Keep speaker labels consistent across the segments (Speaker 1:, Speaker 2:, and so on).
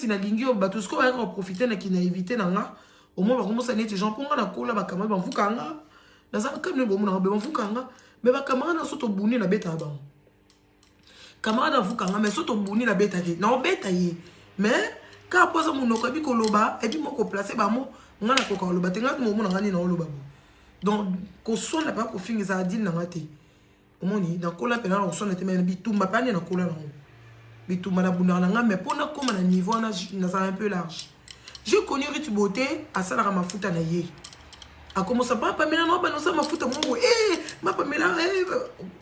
Speaker 1: Neti nalingi yo, bato sikoyo bayaka koprofite na kina évite na nga. Omoi bakomosa neti genre mpo nga nakola, bakamara bavuka nga, naza kamine bomonaka be bavuka nga, mais bacamarade na so tobuni, nabetaka bango. Camarade avuka nga, mais so tobuni, nabetaki, naobeta ye, mais kaka mpo aza monoko, ebi koloba, ebi moko place bamo. Nga nakoka koloba te. Nga momona nga nini naoloba bo. Donc koswana mpe kofinga ezala dile na nga te. Omoni, nakola mpena na koswana te, mais bitumba mpe ane nakola nango, bitumba nabundaka na nga, mais mpo nakóma na niveau wana, nazala un peu large. J'ai connu Ruth Beauté, asalaka mafuta na ye, akomosa mapamela na bana, osala mafuta moko e mapamela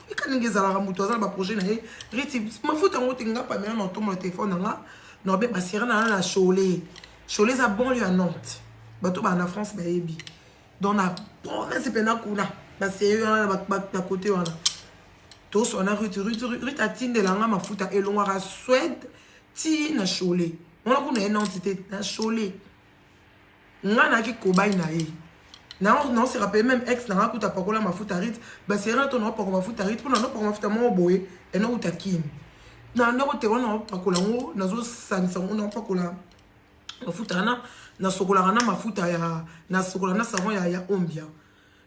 Speaker 1: eka ndenge ezalaka. Moto aza na baprojet na ye. Ruth mafuta yango te, nga Pamela na otombola telefone na nga, na obe basera na na Cholet. Cholet eza banlieue ya Nantes, bato baa na France bayebi. Donc na province mpena kuna, baseye wana na côté wana, toswana Ruth. Ruth atindelanga mafuta, elongwaka Suède ti na Cholet wana kuna ye Nantes te, na Cholet. Nga nayaki kobai na ye, naose rappele même ex nanga kuta pakola mafuta Ruth basera to naopaka mafuta Ruth, mpona naopaka mafuta moko boye enauta Kini na ndako te wana, naopakola yango, nazosangisa yango, naopakola mafuta wana, nasokolaka na mafuta ya, nasokola na savon ya Ombia.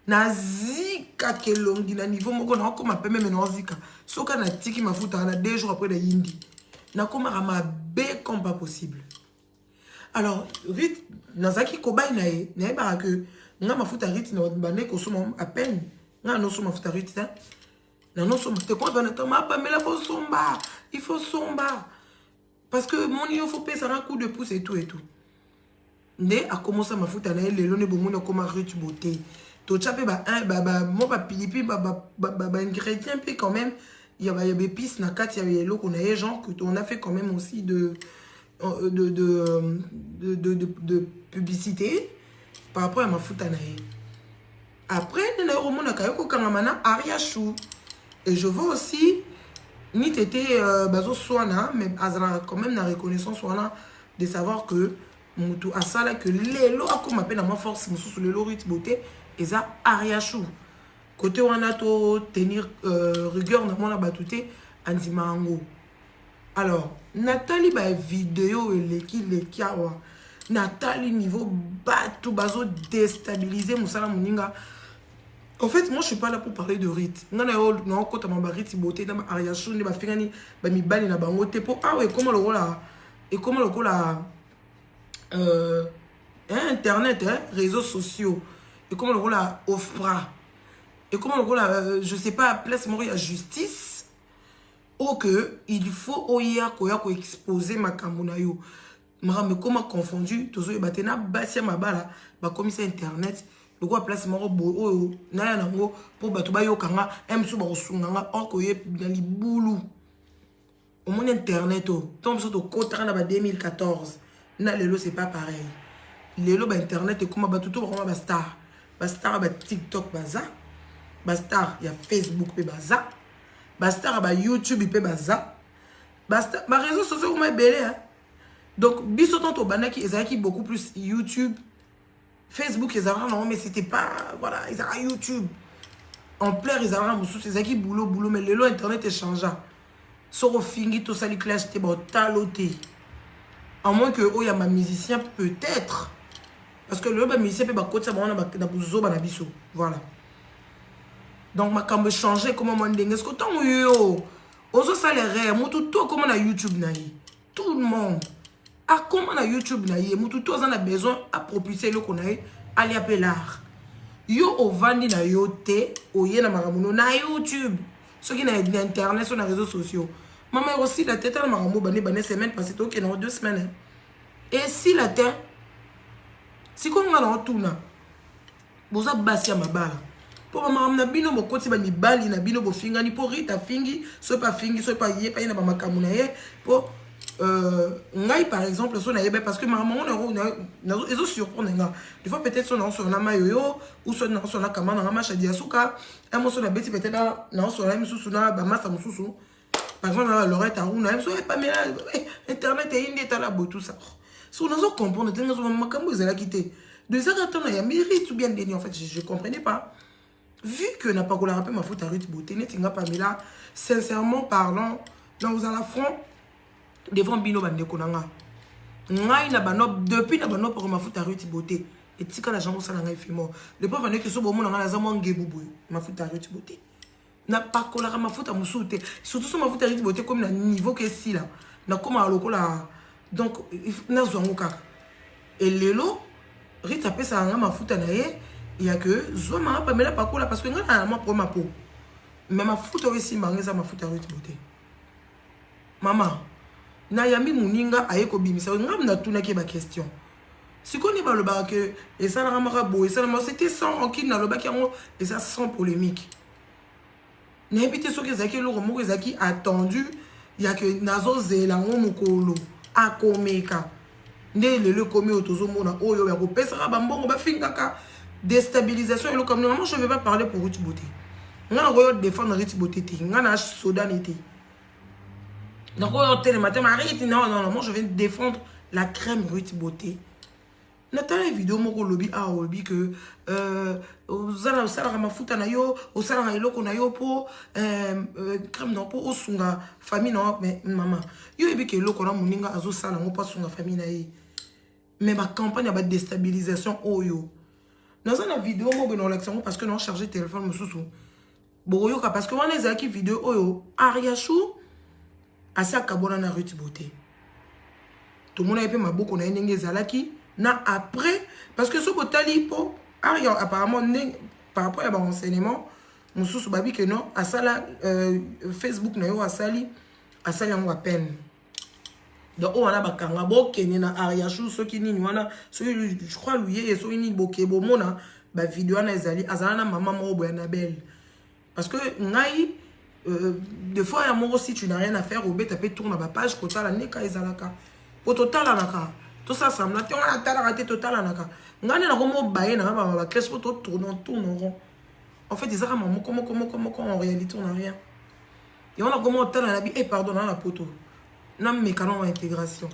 Speaker 1: Nazikaka elongi na niveau moko naokóma pembe, me naozika. Soki natiki mafuta wana, 2 jours après nayindi, nakomaka mabe comme pas possible. Alors Ruth, nazalaki kobai na ye, nayebaka ke nga mafuta Ruth bandeki kosomba à peine. Nga nanosomba mafuta Ruth te, nanosomba te. Koma bana ntango mapamela, faut somba, il faut somba, parce que moni yo faut pesaka coup de pouce et tout et tout. Nde akomosa mafuta na ye. Lelo nde bomoni akoma Ruth Beauté. Totya mpe mwa bapilipi, baingrédient mpe quand même ya baépice na kati ya eloko na ye, genre que on a fait quand même aussi de publicité par rapport ya mafuta na ye. Après nde na yo komonaka ye kokangama na Aria Chou, et je vois aussi ni tete bazoswana, mais azalaka quand même na reconnaissance wana de savoir que motu asalaki lelo akóma mpe na mwa force mosusu. Lelo Ruth Beauté eza Aria Chou. Côté wana to tenir rigueur na mwana bato te, andima yango. Alors natali bavideo eleki leki awa, natali niveau bato bazodestabilize mosala moninga. En fait, moi, je suis pas là pour parler de Ruth. Nga na yo naokotama baRuth Beauté na baAria Chou nde bafingani bamibali na bango te, mpo awa ekoma lokola internet, hein, réseaux sociaux ekoma lokola OFPRA, ekoma lokola je sais pas, place moko ya justice oyo que il faut oya koya koexpose makambo na yo. Makambo ekoma confondu, tozoyeba te. Na basi ya mabala bakomisa internet lokola place moko boye oyo naya nango mpo bato bayokanga e mosusu bakosunga nga, or koye na libulu. Omoni internet oyo, ntango biso tokotaka na ba 2014 na lelo, c'est pas pareil. Lelo bainternet ekoma, bato to bakoma bastar. Bastar ya baTikTok baza, bastar ya Facebook mpe baza, bastar ya baYouTube mpe baza, baréseau sociaux ekoma ebele. Donc biso ntango tobandaki, ezalaki beaucoup plus YouTube. Facebook ezalaka nango, mais c'était pas, voilà, ezalaka YouTube ampleur, ezalaka mosusu, ezalaki boulot boulot. Mais lelo internet echangea. Soki ofingi, tosali clash te, baotalo te, à moins que oyo ya bamusicien peut-être, parce que lelo bamusicien mpe bakotisa bango na bozoba na biso. Voilà, donc makambo echange, ekoma mwa ndenge. Ceque ntango yo ozosala erreur, motu to akoma na YouTube na ye, tout le monde akoma na YouTube na ye, motu to aza na besoin apropulse eloko na ye, alia mpe l'art. Yo ovandi na yo te, oye na makambo no na YouTube, soki na internet, so na réseaux sociaux, mama, ekosila te. Tala makambo bande bande semaine passé, tokende ngo 2 semaines, esila te. Sikoyo nga na otuna, boza basi ya mabala, mpo bamakambo na bino bokoti bamibali na bino, bofingani mpo Rita afingi, soki mpe afingi, soki mpe aye ye na bamakambo na ye. Mpo ngai par exemple, so nayeba, parce que makambo yango ezosurprendre nga des fois. Peut-être so naosolola na mayoyo ou so naosolola na kama nanga Mashadi ya suka moso, nabeti peut-être, naosolola ye mosusu na bamasa mosusu, par exemple na balorette Aruna ye mosusu, epamela internet eyindi, etala boye, tout ça. So nazo comprendre te, nga makambo ezalaki te. Donc ezaka ntango nayambi Ruth ou bien ndeni, en fait je comprenais pas, vu que napakolaka mpe mafuta Ruth Beauté. Neti nga Pamela, sincèrement parlant, na kozala front devant bino, bandeko na nga. Ngai na bano depuis na bano poko mafuta Ruth Beauté etikala jango osala ngai fimo le pauvre ndeke so bomona ngai naza mwa ngebu boye mafuta Ruth Beauté napakolaka mafuta mosusu te, surtout so mafuta Ruth Beauté komi na niveau ke esila, nakomaka lokola, donc nazwa yango kaka. Elelo Rita apesaka nga mafuta na ye ya ke zwa mama Pamela, pakola, parce que ngai na mwa problème ya peau, mais mafuta oyo esimbanga eza mafuta ya Ruth Beauté. Mama, nayambi moninga aye kobimisa ngai, natunaki ye baquestion. Sikoyo nde balobaka ke esalaka maka boye, esalama, c'était sans rancune, nalobaki yango eza sans polémique. Nayebi te soki ezalaki eloko moko ezalaki attendu ya ke nazozela yango mokolo akomeka nde lelo ekomi oyo tozomona oyo ya kopesaka bambongo, bafingaka, déstabilisation, eloko. Moi, je vais pas parler pour Ruth Beauté. Nga nakoyo défendre Ruth Beauté te, nga na sodani te, nakoyo telema te Mariti. Non, non, non, moi je vais défendre la crème Ruth Beauté. Natala video moko, olobi awa, olobi ke ozala osalaka mafuta na yo, osalaka eloko na yo mpo crème na mpo osunga famille na yo. Mais mama, yo oyebi ke eloko na moninga azosala yango mpo asunga famille na ye, mais bacampagne ya badéstabilisation oyo, naza na video moko boye na olakisa yango parce que na charge téléphone mosusu, bokoyoka, parce que wana ezalaki video oyo Ariachou asi akabwana na Ruth Beauté. Tomona ye mpe maboko na ye ndenge ezalaki na après, parce que soki otali mpo Aria apparemment, ndenge par rapport ya barenseignement mosusu babi ke non, asala Facebook na yo, asali yango à peine. Donc oyo wana bakanga, bokende na Ariachou soki nini wana, soki je crois luyeye soki nini, boke bomona bavideo wana ezali azala na mama moko boye, Annabelle. Parce que ngai, des fois ya moko, si tu n'as rien à faire, obeta mpe tour na bapage kotala ndeka ezalaka po totalanaka, tosala semblant te, wana natalaka te, totalanaka. Ngai nde nakomobaye nanga bama baclash po totourne, on tourne en rond. En fait, ezaka ma moko moko moko moko, en réalité on a rien. Yango nakoma otala na bi, eh pardon, naa na poto, nameka na intégration.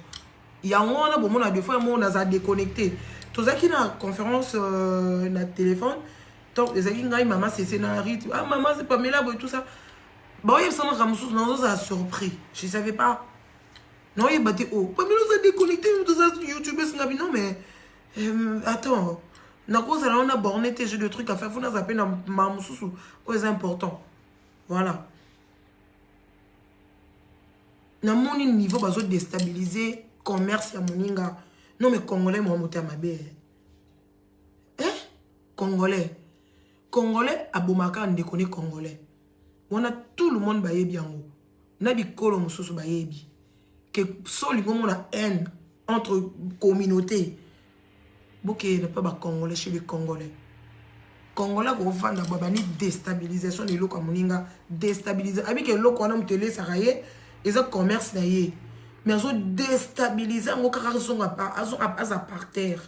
Speaker 1: Yango wana bomona des fois yango naza déconnecté. Tozalaki na conférence na téléphone, donc ezalaki ngai, mama Sese na Rit. Ah, mama, c'est Pamela boye, tout ça. Baoyebisa makambo mosusu, nazozala surpris, je savais pas, naoyeba te. O Pamela oza déconnecté, toza YouTube esinga bi. Non mais attends, nakozala wana borné te, j'ai de trucs à faire, faut naza mpe na makambo mosusu oyo eza important. Voilà, namoni niveau bazodéstabiliser commerce ya moninga. Non mais congolais, mwa moto ya mabe, eh? Congolais, congolais abomaka ndeko ne congolais wana. Tout le monde bayebi yango, na bikolo mosusu bayebi ke so olingi omona haine entre communauté, bokende mpe bacongolais, chez les congolais. Congolais akovanda boye, bani déstabilisation na eloko ya moninga, déstabilise abiki eloko wana, moto elesaka ye, eza commerce na ye, mais azodéstabilise yango kaka, azonga aza par terre.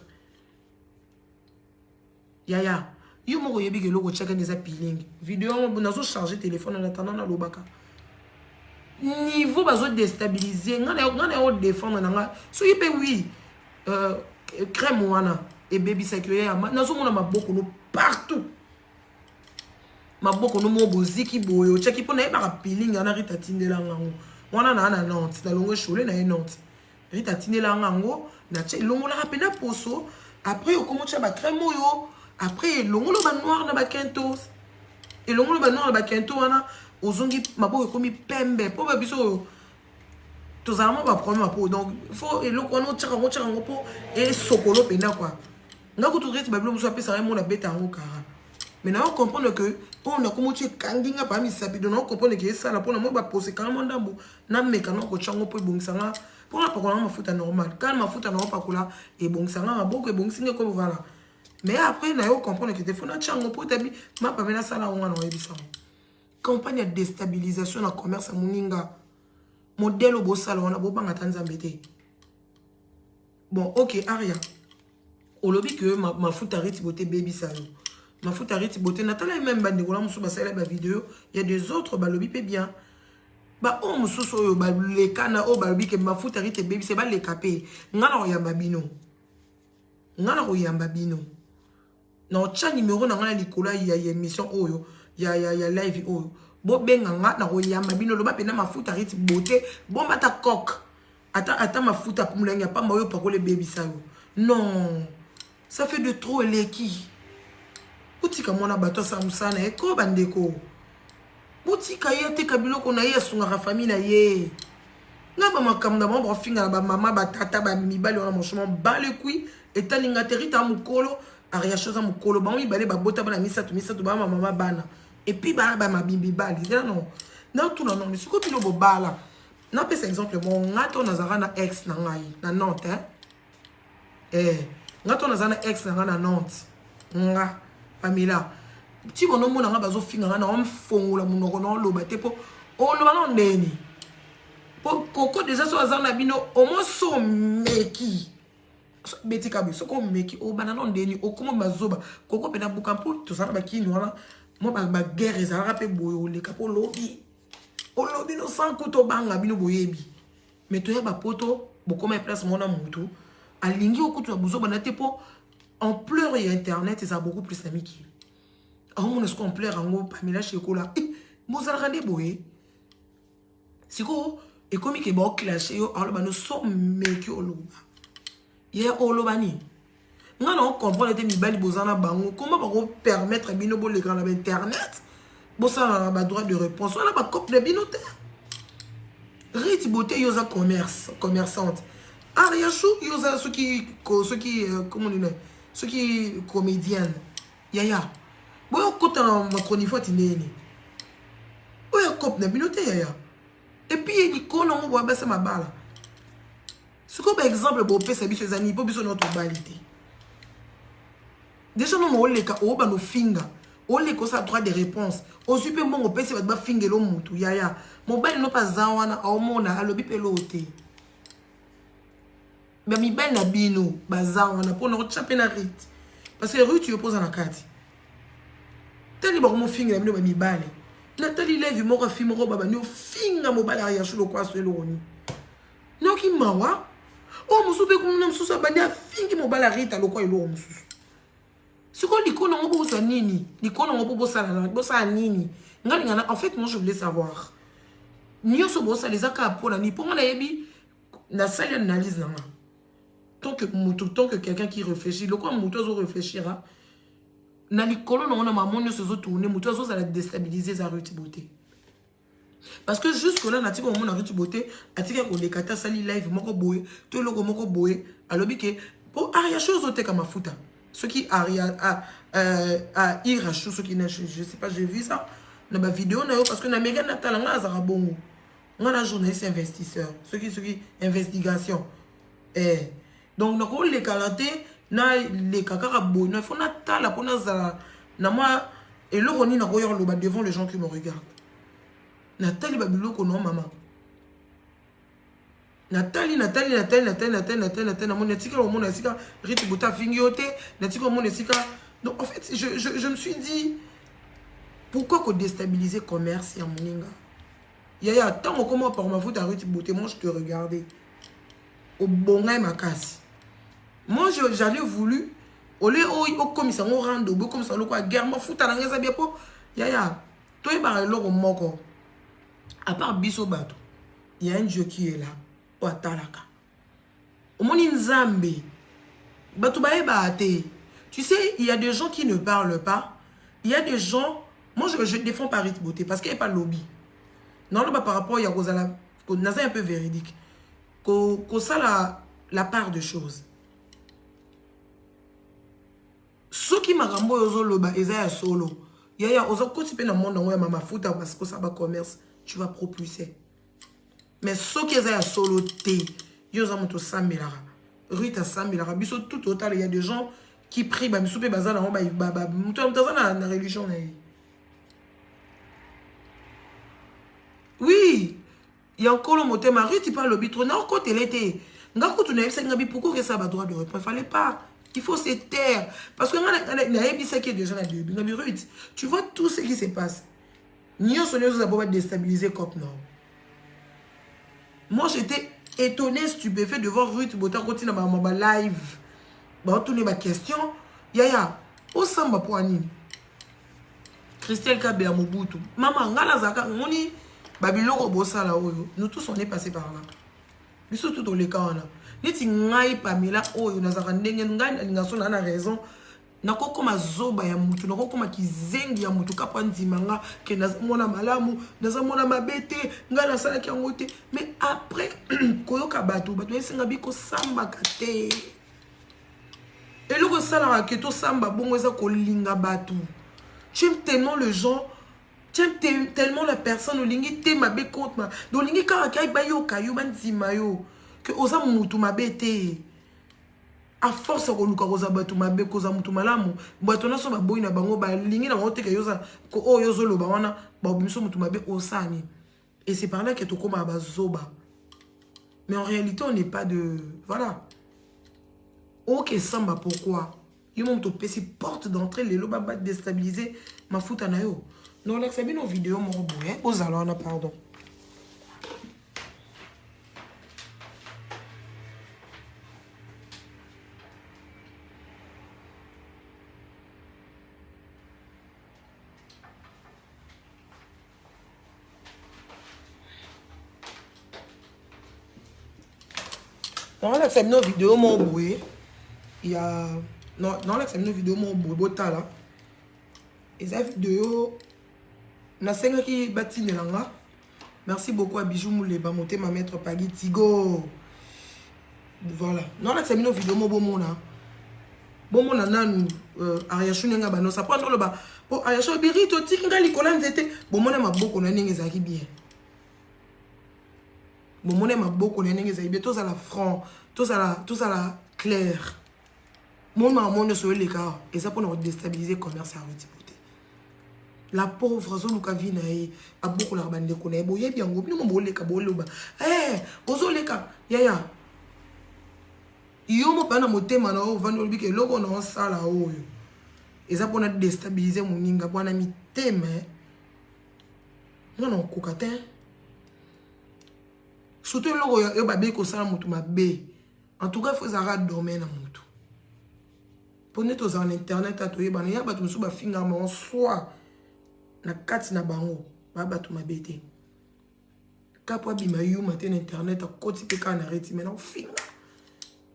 Speaker 1: Yaya, yo moko oyebi ke eloko otiaka nde eza peeling. Video yango nazocharge téléphone en attendant nalobaka niveau bazodéstabilise. Ngai na yo défendre na nga soki mpe oui, crème wana ebebisaki yo ya, nazomona maboko no partout, maboko no mo boziki boye otiaki mpo nayebaka peeling wana. Rita atindelanga yango wana naa na Nantes, nalongo echole na ye Nantes. Rita atindelanga yango, natia, elongolaka mpena poso. Après okoma otya bacrème oyo, après elongolo banoir na bakento, elongolo banoir na bakento wana, ozongi maboko ekomi pembe. Mpo babiso oyo tozala mwa baproblème ya peau, donc faut eloko wana otiaka yango, otiaka yango mpo esokolo mpenza kua. Nga kutu reti babilo mosusu apesaka ye, mona abeta yango kara, mais nayo comprendre que oyo nakomi otia ekangi nga paa misapi. Donc nayo comprendre ke esala mpona moi bapose ekanga mwa ndambo, nameka na kotia yango mpo ebongisanga, mpo napakola nga mafuta normal kaka mafuta na opakola ebongisanga maboko, ebongisi nga ekomi. Voilà, mais après nayo comprendre ke te, faut natia yango mpo tabi mapame nasala yango. Nga na oyebisa yango, campagne ya déstabilisation na commerce ya moninga, modèle oyo bosala wana, bobanga ta Nzambe te. Bon, ok, Aria, olobi ke mafuta Riti Bote ebebisa yo. Mafuta Riti Bote, natala ye même bandeko na mosusu basala bavideo ya des autres, balobi mpe bien. Baoyo mosusu oyo baleka na oyo balobi ke mafuta Riti ebebisa, baleka mpe. Nga na koyamba bino, nga na koyamba bino, na otya numero na ngai na likolo ya émission oyo ya live oyo, bobenga nga, na koyamba bino. Loba mpena mafuta Riti Bote, bombata coke. Ata ata mafuta molangi ya pamba oyo opakola ebebisa yo. Non, ça fait de trop, eleki. Botika mwana bato asala mosala na ye ko, bandeko. Botika ye ateka biloko na ye, asungaka famille na ye. Nga bamakambo na bango bakofinga na bamama, batata, bamibali wana, franchement balekui etali nga te. Rita mokolo, Ariacho aza mokolo, bango mibale babota bana misato misato, bana mama bana et puis bana bamabimibali. Zela non, natuna nono, sikoyo bino bobala, napesa exemple moko. Nga to nazalaka na ex na ngai na Nantes, eh? Nga to naza na ex na ngai na Nantes. Nga Pamela, ti bonomona nga bazofinga nga, na omfongola monoko na oloba te, mpo oloba na ndeni, mpo koko deja so aza na bino omo so omeki betika boye, soki omeki obanda na ndeni okoma mazoba. Koko mpe nabuka, mpo tozala bakini wana, mwa baguerre ezalaka mpe boye, oleka mpo olobi, olobi no sans kuta obanga bino boyebi. Mais toya bapoto, bokoma ya place mona mutu alingi okutu na buzoba na te, mpo ampleur ya internet eza beaucoup plus na mikili. Aomona siko ampleur yango. Pamela Shekola, bozalaka nde boye. Sikoyo ekomi ke baoclashe yo, aloba no so meki oloba ye, oloba nini? Nga na ocomprendre te. Mibali boza na bango, koma bakopermettre bino boleka na bainternet, bosala na badroit de réponse wana, bacope na bino te. Rite Beauté, yo oza commerce, commerçante. Ariachou, yo oza soki comment nini, soki comédienne. Yaya, boyo okota na macronifoti ndeni oyo cope na bino te, yaya. Et puis likolo nango boya basa mabala. Sikoyo baexemple bopesa biso eza nini? Mpo biso nao tobali te. Déjà nono oleka, oyobana ofinga, oleka osala droit de réponse, ozwi mpe mbongo, opesi bato bafingela motu. Yaya, mobali no mpe aza wana, aomona alobi mpe eloo te. Bamibali na bino baza wana mpona kotya mpe na Rite, parce que Rite yo mpo oza na kati. Tali bakomofingela bino bamibali. Natali levi moko afi moko babandi ofinga mobali Ariachu lokwaso, eloko nini? Noki mawa oyo mosusu mpe kuna mosusu abandi afingi mobali Arita lokwa eloko mosusu. Sikoyo likolo yango bozwa nini? Likolo yango mpo bosala nini? Nga lingana, en fait, moi je voulais savoir, nyonso bosala eza kaka mpona nini? Mpo nga nayebi, nasali analyse na nga tant que motu, tant que quelqu'un qui réfléchit. Lokola motu azo réfléchir na likolo nango na mamo nyonso ezotourne, motu azozala déstabilise eza Ruth Beauté, parce que jusque là natika omona Ruth Beauté atika koleka te, asali live moko boye to eloko moko boye, alobi ke mpo Ariachu ozoteka mafuta, soki Aria Irachu, soki na je sais pas, j'ai vu ça na bavideo na yo, parce que na meka natala. Nga azalaka bongo, nga na journaliste investisseur, soki investigation, eh. Donc nakolekala te, naleka kaka boye no, faut natala mpo nazala na mwa eloko nini nakoya koloba devant les gens qui me regardent. Natali babiloko no, mama, natali, natali, natali, natali, natali, natali, natali, namoni, natikala komona esika Rite Bota afingi yo te, natika komona esika. Donc en fait, je me suis dit, pourquoi kodéstabiliser commerce ya moninga? Yaya, ntango okoma par mafuta ya Rite Beauté, moi je te regardais, obongai makasi. Moi j'allais voulu ole okomisa yango rando, bokomisa eloko ya guerre. Mafuta na ngai eza bien, mpo yaya, toyebaka eloko moko, à part biso bato, il y a un Dieu qui est là, oyo atalaka. Omoni Nzambe, bato bayebaka te. Tu sais, il y a des gens qui ne parlent pas, il y a des gens. Moi je défends pas Rite Beauté parce qu'il n'y a pas lobby. Naloba par rapport ya kozala, naza un peu véridique, kosala la part de choses. Soki makambo oyo ozoloba eza ya solo, yaya, oza koti mpe na monde yango ya mamafuta, parce que osala bacommerce, tu vas propulser. Mais soki eza ya solo te, yo oza moto osambelaka, Rut asambelaka, biso tout otala, il y a des gens qui prient, bamisu mpe baza nango, moto aza na religion na ye. Oui, ya nkolo motema. Ruti mpe alobi trop, naokotele te. Nga kutu nayebisaki nga bi pourquoi okesala badroit de réponse? Fallait pas, il faut se taire, parce que nga nayebisaki déjà na début, nga bi Ruth, tu vois tout ce qui se passe, nyonso nyonso eza po badéstabiliser cop. Non, moi j'étais étonné, stupéfait de voir Ruth Bota kotina bama balive, baotuni baquestion. Yaya, osamba mpo ya nini? Christelle Kabeya Mobutu, mama, nga nazalaka moni babiloko bosala oyo, nous tous on est passé par là. Biso tout toleka wana. Neti ngai Pamela oyo nazalaka ndenge ngai nalinga so na na raison. Nakokoma zoba ya mutu, nakokoma kizengi ya mutu kapa ndima nga ke naza mwana malamu, naza mwana mabe te, ngai nasalaki yango te. Mais après koyoka bato, bato esenga bi kosambaka te. Eloko esalaka ke tosamba bongo eza kolinga bato. Tu aimes tellement le gens, tu aimes tellement la personne, olingi te mabe contre ma, olingi kaka ke bayoka yo, bandima yo ke oza mutu mabe te. A force ya koluka kozala bato mabe, kozala mutu malamu, bato nyonso baboyi na bango, balingi na bango te ke yoza oyo ozoloba wana, babimiso mutu mabe osala nini. Et c'est par là que tokóma bazoba. Mais en réalité on n'est pas de voilà. Ok samba pourquoi? Yo moto opesi porte d'entrée lelo ba ba déstabiliser mafuta na yo. Non lakisa bino vidéo moko boye, bozala wana pardon. Naolakisa bino video moko boye ya naolakisa bino video moko boye botala. Eza video nasengaki batindela nga. Merci beaucoup à Bijou Mouleba, motema maître Pagui Tigo. Voilà. Naolakisa bino video moko bomona. Bomona nanu Ariachou ndenge banosa. Po ndoloba po Ariachou birito tiki nga likolo ya nzete. Bomona maboko na ndenge ezalaki bien. Bomona maboko na ndenge ezalaki bien. Tozala franc, tozala clair. Mona mona nyonso eleka eza mpona kodéstabiliser commerce ya Ruth Beauté. La pauvre azoluka vie na ye, abokolaka bandeko na ye, boyebi yango bino mo boleka boloba. Eh, ozoleka yaya. Yo mo pa na motema na yo ovandi olobi ke eloko na osala oyo eza mpona déstabiliser moninga bwana mitema nga na okoka te. Surtout eloko yo babe kosala motu mabe. En tout cas, il faut ezalaka domaine na motu. Po nde tozala na internet atoyebana ya bato mosusu bafingaka bango soit na kati na bango ba bato mabe te. Kapo abima yuma te na internet akoti mpe kaka na reti mais na ofinga.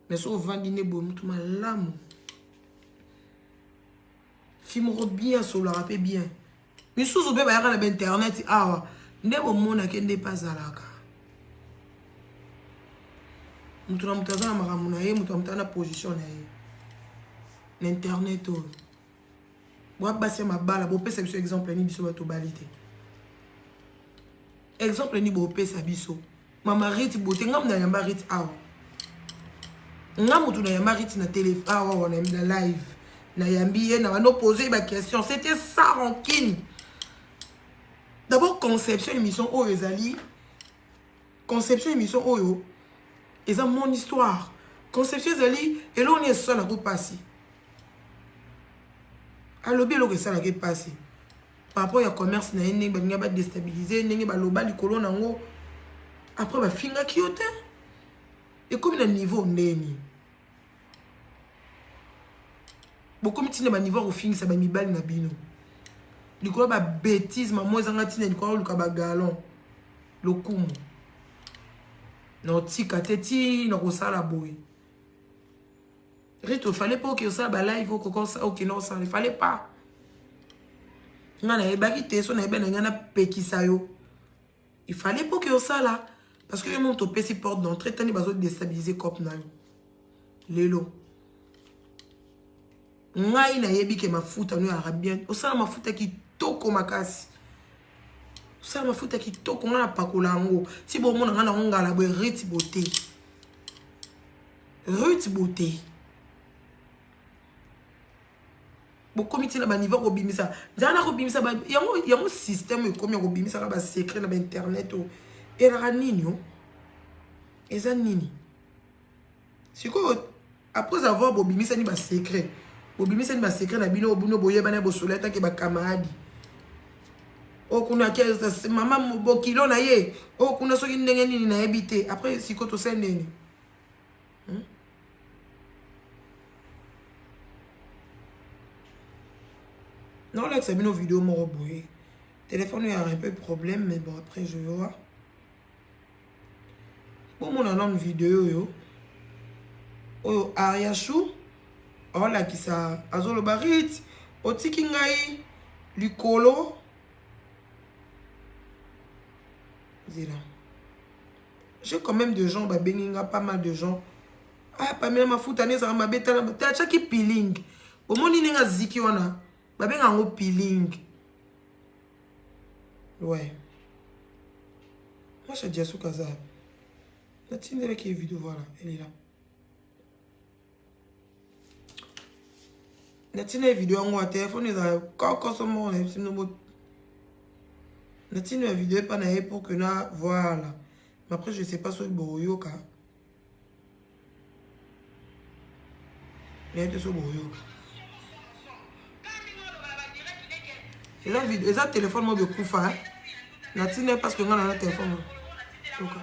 Speaker 1: Mais so ovandi nde boye motu malamu. Fi moko bien asololaka mpe bien. Misusu mpe bayaka na ba internet awa nde bomonake nde mpe azalaka. Mutu na mutu aza na makambo na ye, mutu na mutu aza na position na ye. Na internet oyo. Bwa basi ya mabala, bopesa biso exemple ni biso bato bali te. Exemple ni bopesa biso. Mama Ruth Beauté, nga na yamba Ruth awa. Nga mutu na yamba Ruth na télé awa na live. Na yambi ye na bano poser ba question. C'était ça rancune. D'abord conception émission oyo ezali conception émission oyo eza mon histoire. Conception ezali eloko ni esala ko pasi. Alobi eloko esalaka epasi. Par rapport ya commerce na ye ndenge balingi ba déstabiliser ndenge baloba likolo nango après bafingaki yo te. Ekomi na niveau ndeni. Bokomi ntina ba niveau ya kofingisa ba mibali na bino. Likolo ba bêtise mamo ezanga ntina likolo luka ba galon. Lokumu. Na otika te ti na kosala boye. Rito, fallait pas que ça ba live okoko ça ok non ça il fallait pas. Nga na yebaki te so na yeba na nga na pekisa yo. Il fallait pas que ça là parce que yo moto pesi porte d'entrée tani bazo déstabiliser cop na yo. Lelo. Ngai na yebi ke mafuta no ya bien. Osala mafuta kitoko makasi. Osala mafuta kitoko nga na pakola yango. Ti bomona nga na ngala boye Ruth Beauté. Ruth Beauté. Bokomi tina ba niveau kobimisa. Nzala kobimisa ba yango yango système ekomi kobimisa ka ba secret na ba internet o. Eraka nini o? Eza nini? Sikoyo après avoir bobimisa ni ba secret. Bobimisa ni ba secret na bino bino boyebana bosola tant que ba camarades. O kuna ke mama bokilo na ye, o kuna soki ndenge nini na yebi te. Après sikoyo tosala nini? Non, là, c'est une vidéo moko boye. Téléphone, il y a un peu de problème, mais bon, après, je vais voir. Bon, mon Tomona nanu video oyo. Oyo Ariachou aolakisa azoloba Rit otiki ngai likolo zela. J'ai quand même des gens babengi nga pas mal de gens. Ah Pamela mafuta ne ezalaka mabe tala te atiaki peeling. Omoni ndenge aziki wana babenga yango peeling. Ouais. Moi, Shadia Soukaza. Natindelaki ye video, voilà, elle est là. Natina ye video yango ya telefone ezala kokoso moko na yebisi bino natina ya video epa na ye pour que na voilà. Mais après, je sais pas soki boyoka. Nayebi te soki boyoka. Eza video, eza telefone moko ekufa, hein. Natina ye parce que nga na na telefone moko. Yoka.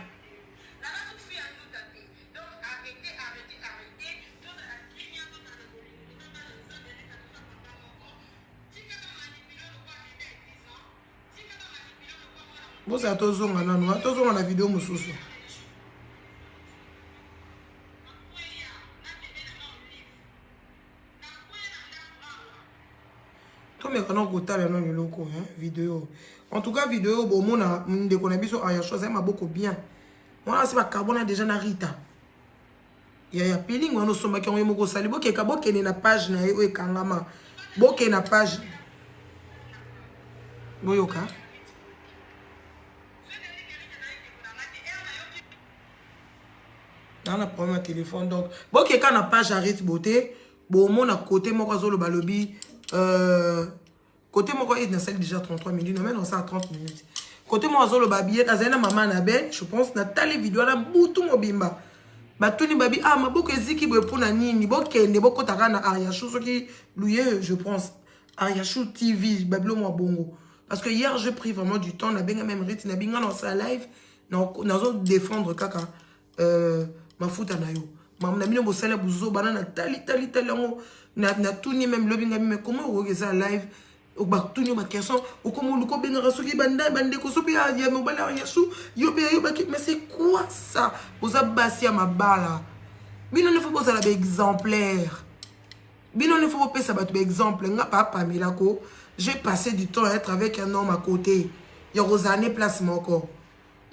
Speaker 1: Bozala tozonga nanu, tozonga na video mosusu. Tomeka na kotala nanu eloko, hein, video. En tout cas, video bomona ndeko na biso Ayasho azali maboko bien. Wana asi bakabona déjà na Rita. Yaya peeling wana osombaki yango ye moko osali bokeka bokende na page na ye oyo ekangama. Bokende na page. Boyoka. Na na problème ya téléphone donc bokeka na page ya Rit Beauté bomona côté moko azoloba lobi côté moko ye nasali déjà 33 minutes na mena osala 30 minutes. Côté moko azoloba billet azali na mama na ben je pense natali video wana butu mobimba. Batuni babi ah maboko eziki boye mpona nini bokende bokota kaka na Ariachou soki luye je pense Ariachou TV babilo mwa bongo parce que hier j'ai pris vraiment du temps na benga même Rit na binga na osala live nazo défendre kaka mafuta na yo mamu na bino bosala buzoba na natali tali tali yango natuni même lobi ngai mais comment okoki eza live batuni yo baquestion okoma oluka obengaka soki banda bandeko soki ya mobali ya Yesu yo mpe ayobaki mais c'est quoi ça boza basi ya mabala bino nde fo bozala baexemplaire bino nde fo bopesa bato baexemple nga pa Pamela ko j'ai passé du temps à être avec un homme à côté ya kozala ne place moko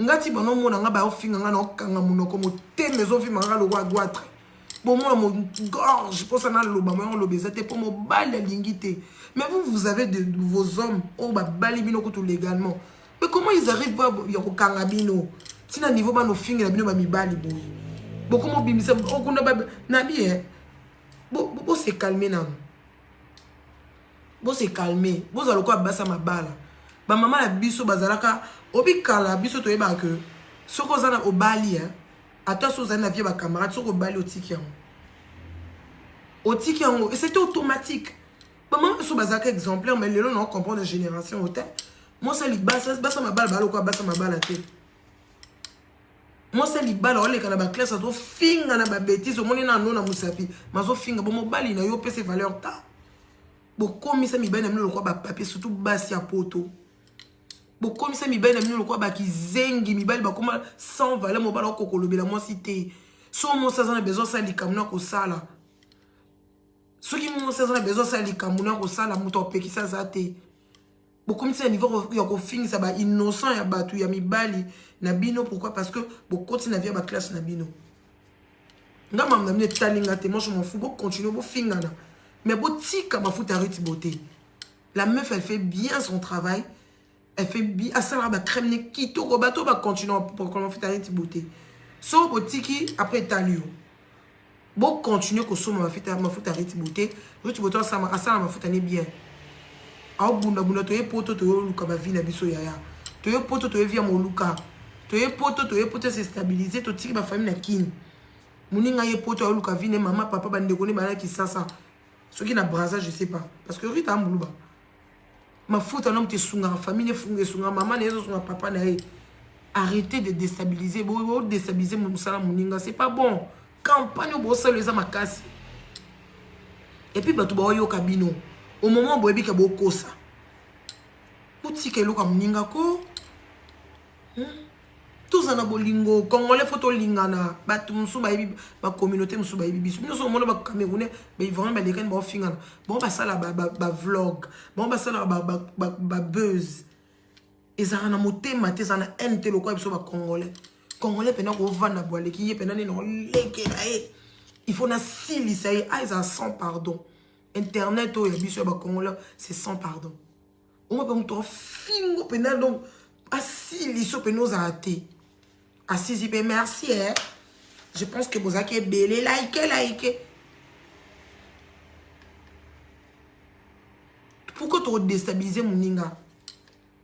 Speaker 1: nga ti bano omona nga baofinga nga na okanga monoko motema ezovima nga lokwa goitre bomona mo gorge mposa naloba moya oloba eza te mpo mobali alingi te mais vous vous avez de vos hommes oyo babali bino kutu légalement mais comment ils arrivent ba ya kokanga bino ntina niveau bana ofingela bino bamibali boye bokoma obimisa okunda nabi e bose calme nano bose calme bozala lokola basa mabala bamama na biso bazalaka obikala biso toyebaka ke soki oza na obali ata so ozali na vie bacamarade soki obali otiki yango otiki yango et c'était automatique bamama biso bazalaka exemplaire mais lelo na comprendre génération ote mwasi basa mabala balokola basa mabala te mwasi libala oleka na baklasse azofinga na babétise omoni na ano na mosapi mazofinga bo mobali na yo opesa valeur ta bokomisa mibali na bino lokola bapapier surtout basi ya poto bokomisa mibali na bino lokola bakizengi mibali bakoma sans valeur mobali akoka kolobela mwasi te so mwasi aza na besoin asala likambo na kosala soki mwasi aza na besoin asala likambo na kosala moto apekisa aza te bokomisi na niveau ya kofingisa ba innocent ya bato ya mibali na bino pourquoi parce que bokoti na vie ya baklasse na bino nga mamu na bino etali nga te moi je m'en fous bocontinue bofingana mais botika mafuta ya Ruth Beauté la meuf elle fait bien son travail elle fait bien asalaka bacrème ne kitoko bato bacontinue mafuta ya Ruth Beauté so botiki après etali yo bocontinue kosomba mafuta ya Ruth Beauté Ruth Beauté asala mafuta ne bien aobundabunda toye poto toyoluka bavi na biso yaya toye poto toye via moluka toye poto toye poto se stabiliser totiki bafamille na kini moninga ye poto ayoluka vi ne mama papa bandeko ne bana kisasa soki na braza je sais pas parce que Rita ambuluba mafuta na moto esungaka famille efunga esungaka mama na ye ezosunga papa na ye arrêtez de déstabiliser bodéstabiliser mosala moninga c'est pas bon campagne oyo bosala eza makasi et puis bato baoyoka bino au moment boyebi ke bokosa botika eloko ya moninga ko. Tozala na bolingo. Congolais faut tolingana. Bato mosusu bayebi, bacommunauté mosusu bayebi biso. Bino so omona bacamerounais, baivoirien balekani, baofingana bango, basala bavlog bango, basalaka babuzz. Ezalaka na motema te, ezala na haine te lokola biso bacongolais. Congolais mpena kovanda bo aleki ye mpena nini, olekela ye, il faut nasilisa ye. A ezala sans pardon. Internet oyo ya biso ya bacongolais, c'est sans pardon. Ongo mpe moto ofingo mpena, donc asilisi mpena, ozala te asisi mpe. Merci, eh? Je pense que bozalaki ebele. Like, like. Pourquoi tokodéstabiliser moninga?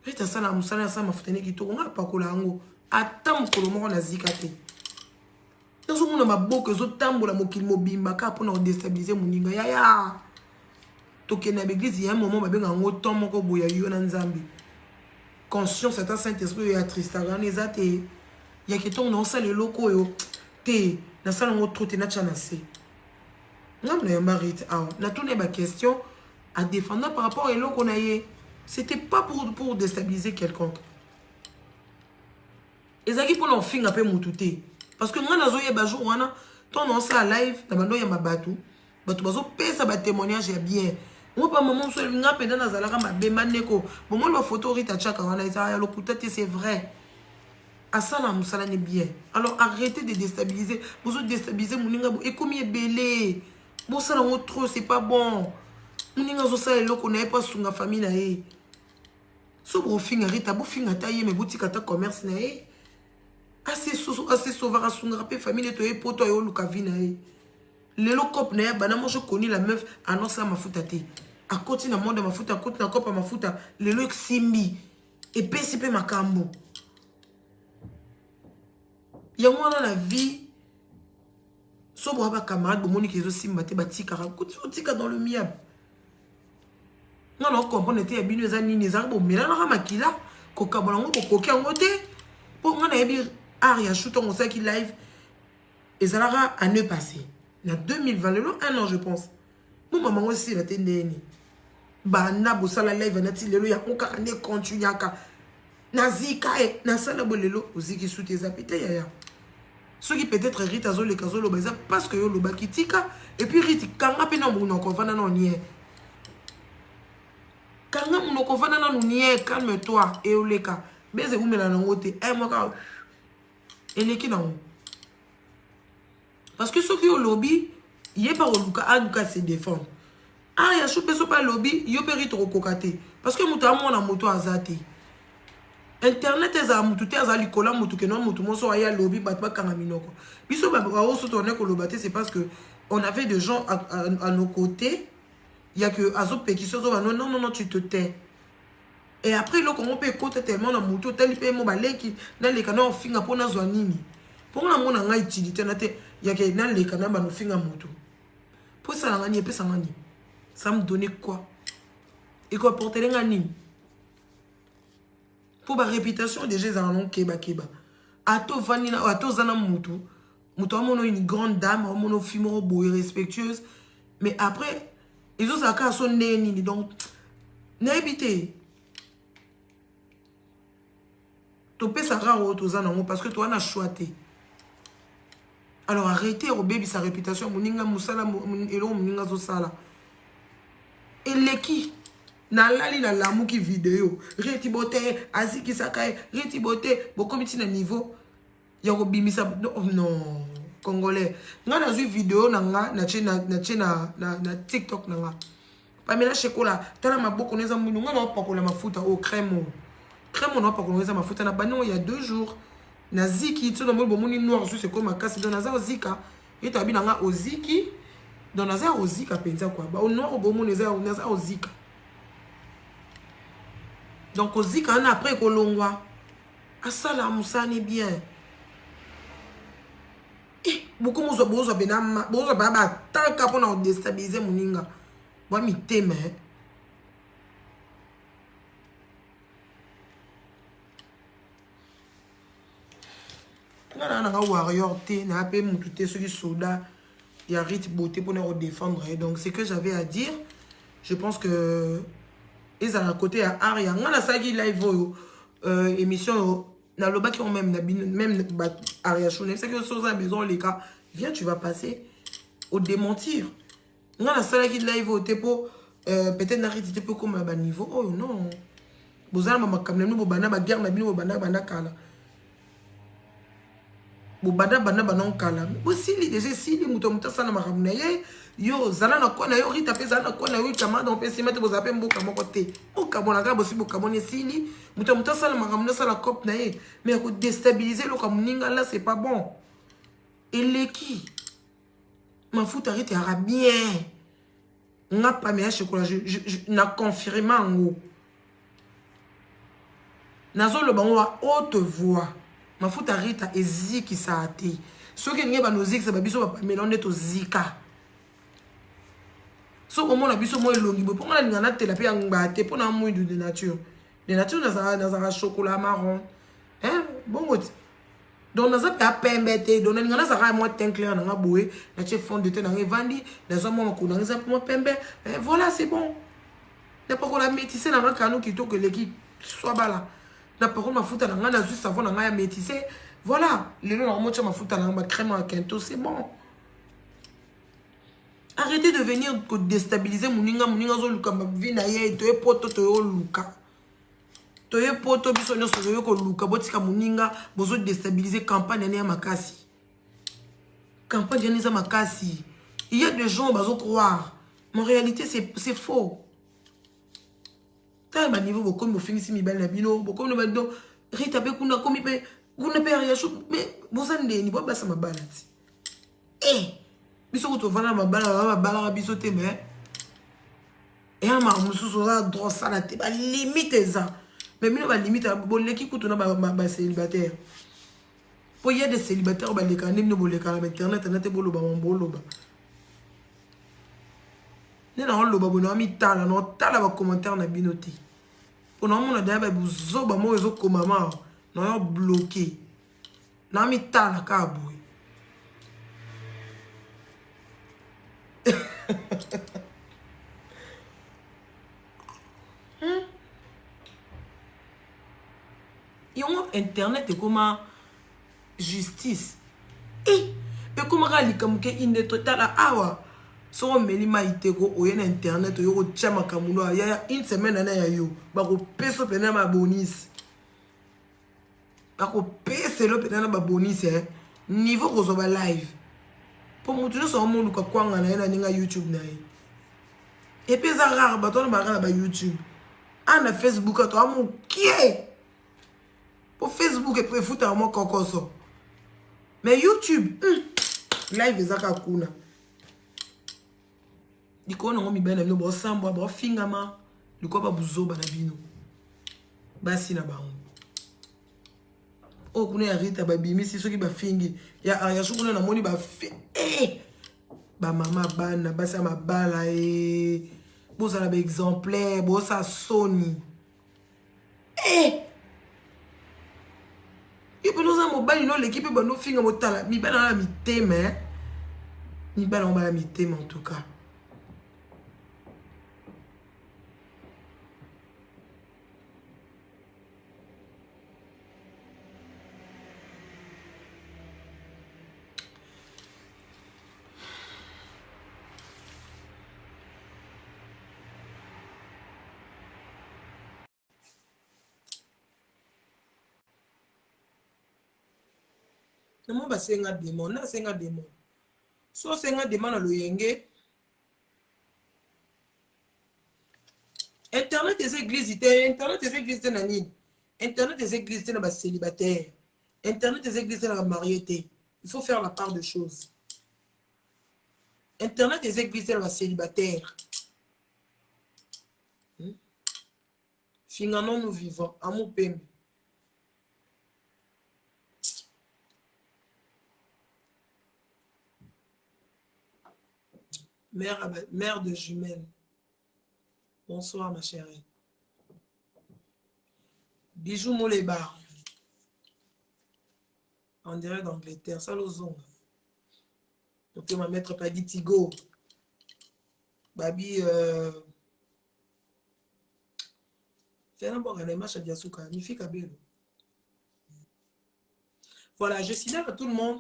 Speaker 1: Ete asala mosala, asala mafuta ne kitoko. Nga apakola yango ata mokolo moko nazika te. Nazomona maboko ezotambola mokili mobimba kaka mpona kodéstabiliser moninga. Yaya, tokende na baeglise ya momo, babenga yango temps moko boye yo na Nzambe, conscience, ata Saint Esprit oyo atristaka wana eza te. Yake ntongo naosala eloko oyo te, nasala yango trop te, natya na se. Ngambo nayamba Rite awa, natuna ye baquestion, adéfenda par rapport à eloko na ye. C'était pas pour déstabiliser quelconque, ezalaki mpona kofinga mpe motu te, parce que ngai nazoyeba jour wana ntongo naosala live na bando oyamba bato, bato bazopesa batémoignage ya bien. Ngo pa mama mosu, nga mpenza nazalaka mabe. Mandeko, bomoni bafoto Rita atiaka wana, eza ya lokuta te, c'est vrai, asala mosala ne bien. Alors arrêtez de déstabiliser. Bozodéstabiliser moninga, ekomi ebele, bosala yango trop, c'est pas bon. Moninga azosala eloko na ye mpo asunga famille na ye. So bofinga Rita, bofinga ata ye, me botika ata commerce na ye. Ase sauvaka, asungaka mpe famille nde toye poto, aye oluka vie na ye. Lelo cope na ye bana. Moi, je connais la meuf, annonce ya mafuta te, akoti na monde ya mafuta, akoti na cope ya mafuta, lelo esimbi, epesi mpe makambo yango wana na vie. So boya bacamarade, bomoniki ezosimba te, batikaka, otika dans le miable. Nga na ocomprendre te ya bino eza nini. Ezalaka bomelanaka makila, kokabola yango, bokoki yango te. Mpo nga nayebi art ya chou, ntongo osalaki live ezalaka année passée na 2020, lelo un an je pense. Mo mama ngo esila te ndeni banda bosala live nati lelo, yango kaka nde continuaka. Nazika e nasala bo lelo oziki suti eza pe te. Yaya, soki peut-être Rite azoleka, azoloba, eza parce que yo olobaki tika. Et puis Rite, kanga mpe na monoko, ovanda na onie, kanga monoko, ovanda nanu nie, calme toi e oleka beze eumela nango te. Un mois kaka eleki nango, parce que soki olobi, yeba koluka aluka se défendre. Ah, ya shu mpe so mpe alobi, yo mpe Rite okokoka te, parce que moto amona moto aza te. Internet ezala motu te, aza likolo ya motu keno motu moso aye alobi, bato bakanga minoko. Biso baoso tone koloba te, c'est parce que on avait des gens à nos côtés ya que azopekisa, ozoba non, non, non, non, tu te tais. Et après eloko yango mpe ekota tellement na motu, otali mpe mo baleki, naleka na ofinga mpo nazwa nini? Mpongo namona ngai utilité na te yake naleka na bano ofinga motu mpo esalanga nini? Epesanga nini? Ça me donne quoi? Ekoapportele nga nini? Mpo baréputation déjà ezala no kebakeba. Ata ovandi, ata oza na motu, moto amona une grande dame, amona fille moko boye respectueuse, mais après ezozala kaka so ndenge nini. Donc nayebi te, topesaka oyo toza nango parce que toza na choix te. Alors arrêtez kobebisa réputation moninga, mosala eloko moninga azosala eleki. Nalali, nalamuki, video Reti bote azikisaka ye. Reti bote, bokomi ntina niveau ya kobimisa. Non, congolais, ngai nazwi video na nga, natie na TikTok na nga. Pamela Shekola, tala maboko no eza mwindu. Ngai naopakola mafuta oyo, crème oyo, crème oyo naopakola eza mafuta na bandi oyo ya 2 jours. Naziki so namoni, bomoni noir susu ekomi makasi. Donc naza ozika ye tabi na nga oziki, donc naza ozika mpenza kua ba noir bomoni eza, naza ozika. Donc ozika wana après ekolongwa. Asala mosani bien. Bokomozwa, bozwa pena, bozwa pena bataka mpona kodéstabiliser moninga bwa mitema. Eh, nga naa nanga warrior te, naa mpe mutu te soki soda ya Rite Beauté mpona kodéfendre ye. Donc ce que j'avais à dire, je pense que ezala côté ya art ya nga nasalaki live oyo, émission oyo. Nalobaki yango meme na bino, meme ba Ariachou, nayebisaki yo soki oza na besoin oleka, viens tu vas passer au démentir. Nga nasalaki live oyo te mpo peut-être nariti te mpo ekoma na baniveau oyo non. Boza na bamakambo na bino, bobanda baguerre na bino, bobanda banda kala. Bobanda banda banda kala. Bosili déjà esili, moto moto asala makambo na ye. Yo zala na kona yo, Rita mpe zala na kona yo, camarade mpe nsima te, bozala mpe mboka moko te. Bokabona kaka, bosi bokaboni esili. Moto moto asala makambo na asala cope na ye. Mais ya kodestabiliser eloko ya moninga là c'est pas bon. Eleki. Mafuta Rita yaka bien. Nga Pamela Shekola, na confirme yango. Nazoloba ngo à haute voix. Mafuta Rita ezikisaka te. Soki elingi bando ozikisa ba biso ba Pamela nde tozika. Soki omona biso mwa elongi boye, mpo nga nalinga natela mpe ya ngbaa te, mpo na mwindu de nature. De nature nazalaka chocolat marron. Hein? Bongo ti. Donc naza mpe pembe te, donc nalinga nazalaka mwa teint clair na nga boye, natie fond de teint na nga evandi, nazwa mwa makolo na nga eza mwa pembe, voilà c'est bon. Napakola métissé na nga kano kitoko eleki swabala. Napakola mafuta na nga, nazwi savon na nga ya métissé. Voilà, lelo na motia mafuta na nga ba crème ya quinto, c'est bon. Arrêtez de venir ko déstabiliser moninga, moninga azoluka vie na ye, toye poto toye oluka. Toye poto biso nyonso toye koluka, botika moninga, bozo déstabiliser campagne ya makasi. Campagne ya eza makasi. Il y a des gens bazo croire, mais en réalité c'est faux. Tala ba niveau bokomi bofingisi mibali na bino, bokomi na bino Rita pe kuna komi pe kuna pe Ariachou, mais boza ndeni bo basa mabala ti. Eh, biso ko tovanda mabala ba mabalaka biso te mais eya makambo mosusu oza droit osala te, ba limite eza. Mais bino ba limite boleki kutu na ba célibataire. Po y a des célibataires baleka nde bino boleka na ba internet na te boloba mambo boloba. Nde na oloba boye na mitala na otala ba commentaire na bino te. Po na omona daya ba buzoba moko ezokomama na yo bloqué. Na mitala kaka boye. Yango internet ekoma justice. Eh, ekomaka likambo ke inde totala awa. Soko omeli mai te ko oye na internet oyo kotia makambo no ya une semaine na ya yo bakopesa pena ba bonus. Bakopesa elo pena na ba bonus eh. Niveau kozwa ba live. Po mutu nyonso amoluka kwanga na ye na ninga YouTube na ye. Et puis eza rare bato wana baka na ba YouTube. Ah na Facebook ato amokie. Po Facebook efutaka mwa kokoso. Mais YouTube, live ezaka kuna. Likolo nango mibali na bino bosambwa, bofingama, likolo ba buzoba na bino. Basi na bango. Oyo kuna ya Rita babimisi soki bafingi ya Ariachou kuna namoni ba ba mama bana basi ya mabala e bozala ba exemplaire, bosa soni. Eh! Yo mpe oza mobali no oleki mpe bando ofinga botala mibali na mitema eh? Mibali yango bana mitema en tout cas. Namo basenga demande, nasenga demande. So osenga demande na loyenge. Internet eza église te, internet eza église te na nini? Internet eza église te na ba célibataire. Internet eza église te na ba marié te. Il faut faire la part de choses. Internet eza église te na ba célibataire. Finga non nous vivons, amour pembe. Mère, mère de jumelles. Bonsoir ma chérie. Bijou Molebar. En direct d'Angleterre. Salozonga. Donc ma maître Padi Tigo. Babi Fernand Boga na Masha Diasuka, Mifika Belo. Voilà, je signale à tout le monde.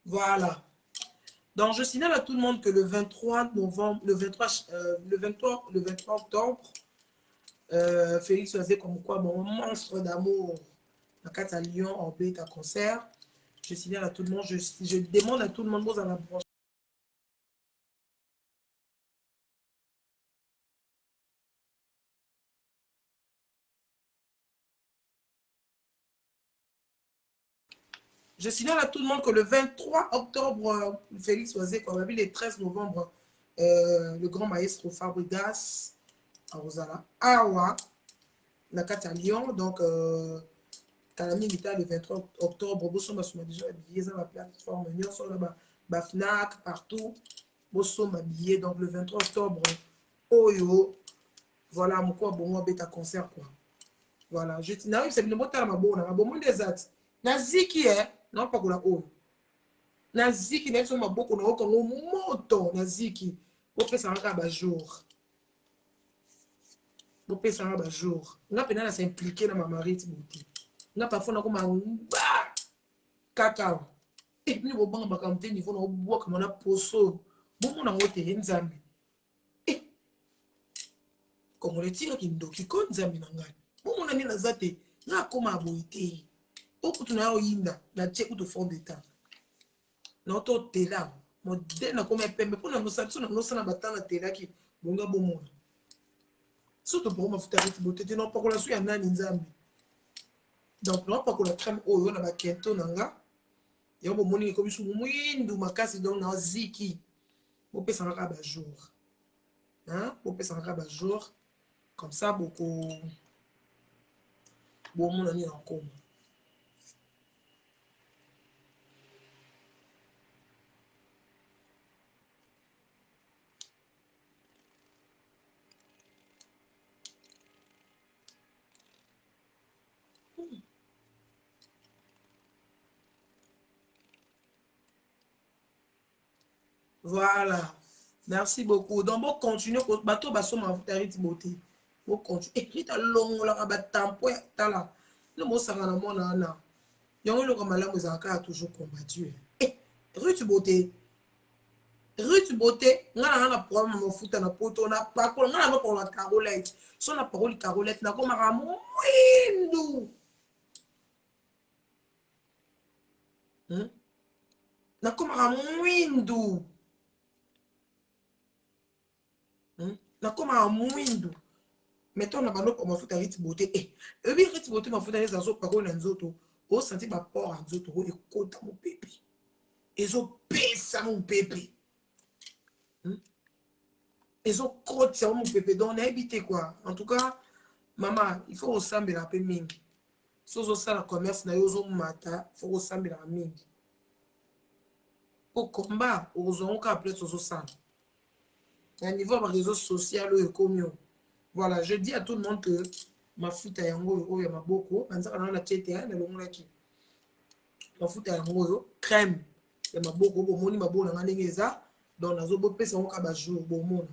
Speaker 1: Voilà. Donc, je signale à tout le monde que le 23 novembre, le 23, le 23, le 23 octobre, Félix Wazekwa, mon monstre d'amour, à Lyon, en bêta concert. Je signale à tout le monde, je demande à tout le monde, vous allez brancher. Je signale à tout le monde que le 23 octobre, Félix Wazekwa, le 13 novembre, le grand maestro Fabregas akozala awa na kati ya Lyon. Donc, kala mingi ta le 23 octobre, bosomba soma déjà billet eza na plateforme nyonso na ba Fnac partout, bosomba billet. Donc le 23 octobre oyo, voilà, moko bongo abeta concert quoi. Voilà, je nayebisa bino botala maboko na nga, bomoni eza ti naziki napakola oyo naziki na biso maboko na okango moto naziki. Bopesanga kaka bajour, bopesanga bajour. Nga mpena na s'impliquer na mama Ruth Beauté. Nga parfois nakoma ngba kaka bino bobanga makambo te, niveau na obwakama na poso bomona yango te. Nzambe, Congolais, tikaki ndoki ko. Nzambe na ngai, bomona nde naza te. Nga akoma boye te. Okutu na ya oyinda natie kutu fond de teint naototela modele nakoma pembe mpona nosala biso na nosala batana natelaki bonga. Bomona so topako mafuta ya Ruth Beauté te, napakola so ya nani? Nzambe. Donc napakola crème oyo na bakento na nga yango, bomoni ekomi so mwindu makasi. Donc naziki, bopesanga kaka bajour, bopesanga kaka bajour, comme ça boko bomona nini na nkoma. Voilà. Merci beaucoup. Donc, bon, continue. Bato basoma mafuta Ruth Beauté. Bon, continue. Eh, Rita longolaka ba tampon tala. No mosanga na mwana wana. Yango eloko malamu ezalaka kaka toujours combattu. Eh, Ruth Beauté. Ruth Beauté, nga na na problème mafuta na poto na pakola, nga na pakola Carolite. So na pakoli Carolite nakomaka mwindu. Nakomaka mwindu. Nakomaka mwindu. Mais to na bandoko mafuta Ruth Beauté, eyebi Ruth Beauté, mafuta eza azopakoli na nzoto, osanti baport ya nzoto oyo ekota mopepe, ezopesa mopepe, Ezokotisa mopepe. Donc nayebi te quoi. En tout cas mama, il faut kosambela mpe mingi. So ozosala commerce na yo, ozomata, faut kosambelaka mingi po combat okozwa yango kaka place ozosala na niveau ya baréseau social oyo ekomi oyo. Voilà, je dis à tout le monde que mafuta yango oyo, oyo ya maboko banzaka na wana tie te, nalongolaki mafuta yango oyo, crème ya maboko. Bomoni maboko na nga ndenge eza. Donc nazobopesa yango kaka bajour, bomona.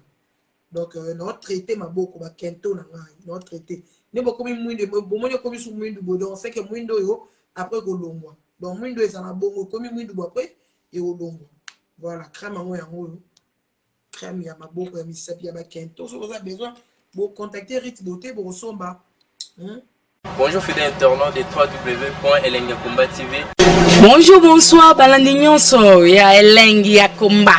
Speaker 1: Donc naotraite maboko bakento na ngai, naotraite nde bokomi mwindu. Bomoni ekomi su mwindu boye. Donc c'est que mwindu oyo après kolongwa. Donc mwindu eza na bongo, ekomi mwindu boye, après ekolongwa. Voilà, crème yango, yango oyo, crème ya maboko, ya misapi, ya bakento. Soki oza besoin, bocontacte Ruth Beauté, bokosomba.
Speaker 2: Bonjour fidèles internautes de www.elengiyakomba TV.
Speaker 3: Bonjour, bonsoir, balandi nyonso ya Elengi ya Komba,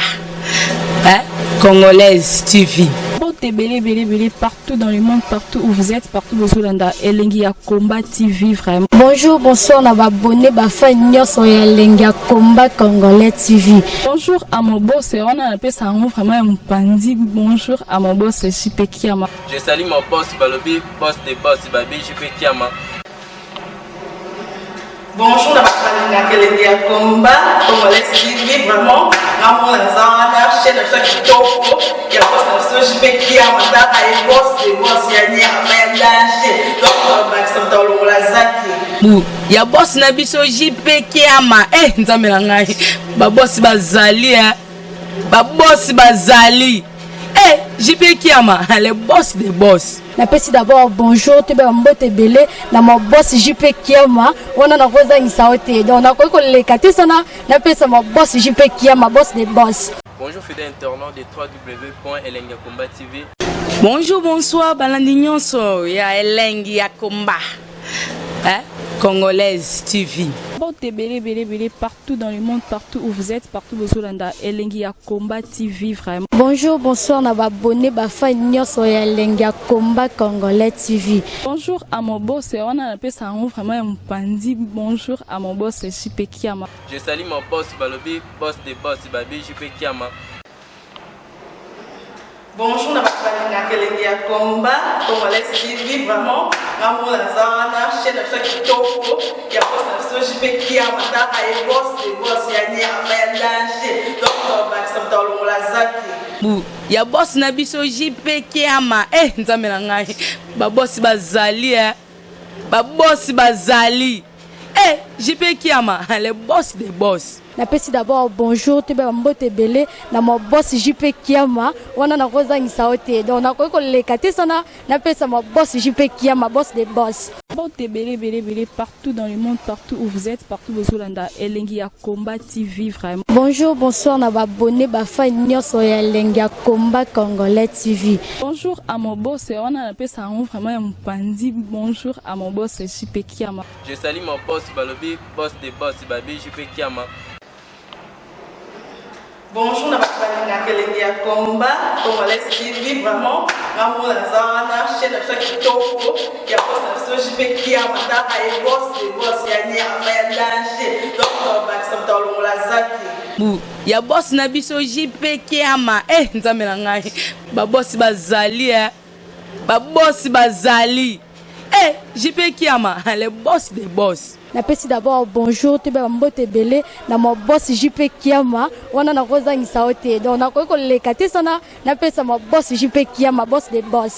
Speaker 3: hein? Congolaise TV.
Speaker 4: Mbote ebele ebele ebele partout dans le monde, partout où vous êtes, partout bozolanda Elengi ya Komba TV vraiment.
Speaker 5: Bonjour, bonsoir na babone bafan nyonso ya Elengi ya Komba Congolais TV.
Speaker 4: Bonjour à mon boss, wana napesa yango vraiment ya mopandi. Bonjour à mon boss JP Kiama.
Speaker 2: Je salue mon boss Balobi, boss de boss Babi JP Kiama.
Speaker 6: Bonjour na bato balingaka Elengi ya Komba Congolais TV. Vraiment ngamona naza wana, chaîne na biso ya kitoko ya boss na biso JP Kiama. Taka ye, boss de boss ya nyama ya danger. Donc bakisa moto alongola zaki
Speaker 3: Bu ya boss na biso JP Kiama. Nzambe na ngai, babosi bazali, babosi bazali. JP Kiama, le boss de boss.
Speaker 5: Napesi d'abord bonjour, toyeba mbote ebele na ma boss JP Kiama. Wana nakozangisa yo te, donc nakoki koleka te sana napesa ma boss JP Kiama, boss de boss.
Speaker 2: Bonjour fidèle internaute de www.elengiyakomba TV.
Speaker 3: Bonjour, bonsoir balandi nyonso ya Elengi ya Komba, hein? Congolaise TV.
Speaker 4: Mbote ebele ebele ebele partout dans le monde, partout où vous êtes, partout bozolanda Elengi ya Combat TV vraiment.
Speaker 5: Bonjour, bonsoir na baabonnés, bafans nyonso ya Elengi ya Combat Congolais TV.
Speaker 4: Bonjour à mon boss, wana napesa yango vraiment ya mopandi. Bonjour à mon boss JP Kiama.
Speaker 2: Je salue mon boss balobi boss de boss babi JP Kiama.
Speaker 6: Bonjour na bato balingaka Elengi ya Combat Congolais TV. Vraiment, ngamona naza wana, chaîne na biso ya kitoko ya boss na biso JP Kiama. Taka ye, boss de boss ya nyama ya danger, donc bakisa moto alongola zaki.
Speaker 3: Bu ya boss na biso JP Kiama. Eh, Nzambe na ngai, babosi bazali, eh. Babosi bazali, eh, JP Kiama, le boss de boss.
Speaker 5: Napesi d'abord bonjour, toyeba mbote ebele na ma boss JP Kiama. Wana nakozangisa yo te, donc nakoki koleka te sana napesa ma boss JP Kiama, boss de boss.
Speaker 4: Mbote ebele ebele ebele partout dans le monde, partout où vous êtes, partout bozolanda Elengi ya Combat TV vraiment.
Speaker 5: Bonjour, bonsoir na baabonnés, bafans nyonso ya Elengi ya Combat Congolais TV.
Speaker 4: Bonjour à mon boss, wana napesa yango vraiment ya mopandi. Bonjour à mon boss JP Kiama.
Speaker 2: Je salue mon boss balobi boss de boss babi JP Kiama.
Speaker 6: Bonjour na bato balingaka Elengi ya Combat Congolais TV. Vraiment, ngamona naza wana, chaîne na biso ya kitoko ya boss na biso JP Kiama. Taka ye, boss de boss ya nyama ya danger, donc bakisa moto alongola zaki.
Speaker 3: Bu ya boss na biso JP Kiama. Eh, Nzambe na ngai, babosi bazali, eh. Babosi bazali, eh, JP Kiama, le boss de boss.
Speaker 5: Napesi d'abord bonjour, toyeba mbote ebele na ma boss JP Kiama. Wana nakozangisa yo te, donc nakoki koleka te sana napesa ma boss JP Kiama, boss de boss.